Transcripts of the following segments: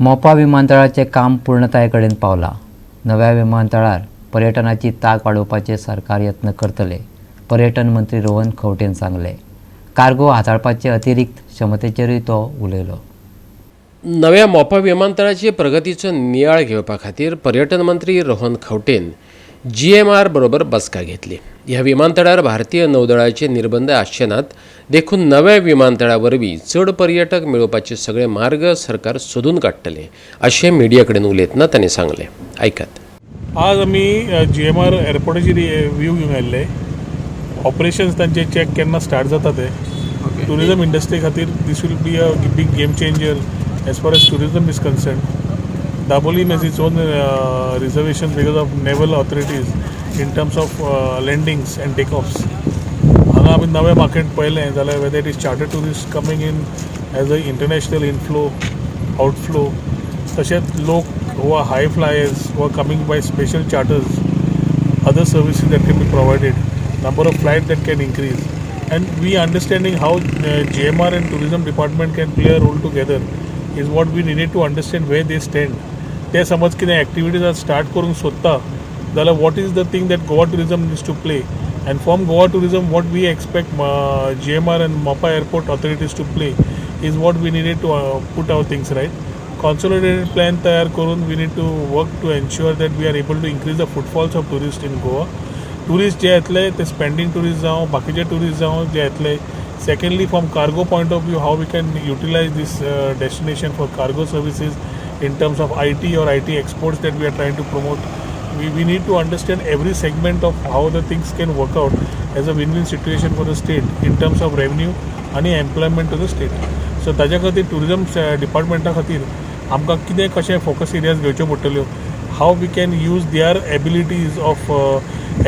मोपा विमानतळाचें काम पूर्णताये कडेन पावलां. नव्या विमानतळार पर्यटनाची तांक वाडोवपाचे सरकार यत्न करतले, पर्यटन मंत्री रोहन खंवटेन सांगलें. कार्गो हाताळपाचे अतिरिक्त क्षमतेचेरूय तो उलयलो. नव्या मोपा विमानतळाचे प्रगतीचो नियाळ घेवपा खातीर पर्यटन मंत्री रोहन खंवटेन जीएमआर बरोबर बसका घेतली. ह्या विमानतळार भारतीय नौदळाचे निर्बंध आसचे नात, देखून नव्या विमानतळा वरवीं चड पर्यटक मेळोवपाचे सगळे मार्ग सरकार सोदून काडटले, अशें मिडिया कडेन उलयतना तांणी सांगलें. आयकात. आज आमी जीएमआर एअरपोर्टाची रिव्यू घेवंक आयिल्ले. ऑपरेशन्स तांचे चॅक केन्ना स्टार्ट जाता ते. टुरिजम इंडस्ट्री खातीर this will be a big game changer as far as tourism is concerned. Dabolim has its own reservation because of naval authorities in terms of landings and takeoffs. हांगा आमी नवें market पळयलें जाल्यार, whether it is charter tourist coming in as a international inflow, outflow, तशेंच लोक who are high flyers who are coming by special charters, other services that can be provided, number of flights that can increase, and we understanding how GMR and tourism department can play a role together is what we needed to understand, where they stand. ते समज कितें activities आज start करूंक सोदता जाल्यार, what is the thing that Goa tourism needs to play, and from Goa tourism what we expect GMR and Mopa airport authorities to play is what we needed to put our things right. Consolidated plan तयार करून we need to work to ensure that we are able to increase the footfalls of tourist in Goa. Tourist जे येतले ते spending tourist जावं, बाकीचे tourist जावं जे येतले. Secondly, from cargo point of view, how we can utilize this destination for cargo services in terms of IT or IT exports that we are trying to promote. We need to understand every segment of how the things can work out as a win-win situation for the state in terms of revenue आणि employment to the state. So ताज्या खातीर tourism डिपार्टमेंटा खातीर आमकां कितें कशें focus areas घेवच्यो पडटल्यो, how we can use their abilities of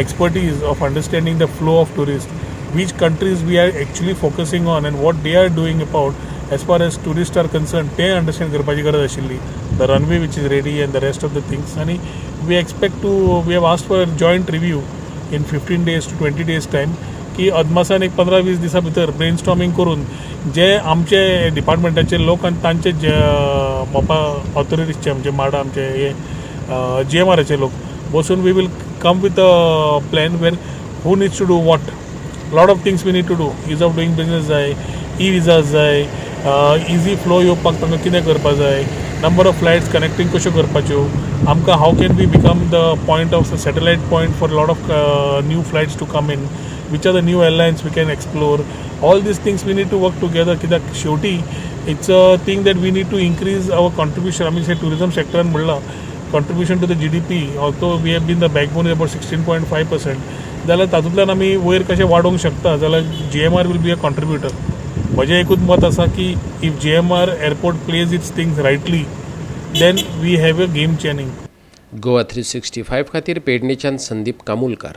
expertise of understanding the flow of tourists, which countries we are actually focusing on and what they are doing about as far as tourists are concerned, ते understand करपाची गरज आशिल्ली. The runway which is ready and the rest of the things. आनी we have asked for joint review in 15 days to 20 days time, की अदमासान एक 15-20 दिसां भितर brain storming करून जे आमचे डिपार्टमेंटाचे लोक आनी तांचे जे मोपा ऑथॉरिटीजचे, आमचे माडा, आमचे हे जीएमआराचे लोक बसून we will come with a plan where who needs to do what. Lot of things we need to do. Ease of doing business जाय, ई विजाज जाय, इजी फ्लो येवपाक तांकां कितें करपा जाय, नंबर ऑफ फ्लायट्स कनेक्टींग कश्यो करपाच्यो आमकां, how can we become the point of satellite point for lot of new flights to come in, which are the new airlines we can explore. All these things we need to work together, कित्याक शेवटी it's a thing that we need to increase our contribution. आमी जे tourism सेक्टरान म्हणलां, contribution to the GDP, although we have been the backbone, is about 16.5%, जाल्यार तातूंतल्यान आमी वयर कशें वाडोवंक शकता जाल्यार GMR will be a contributor. म्हजें एकूच मत आसा की if GMR airport plays its things rightly, then we have a game changing. Goa 365 खातीर पेडणेच्यान संदीप कामुलकार.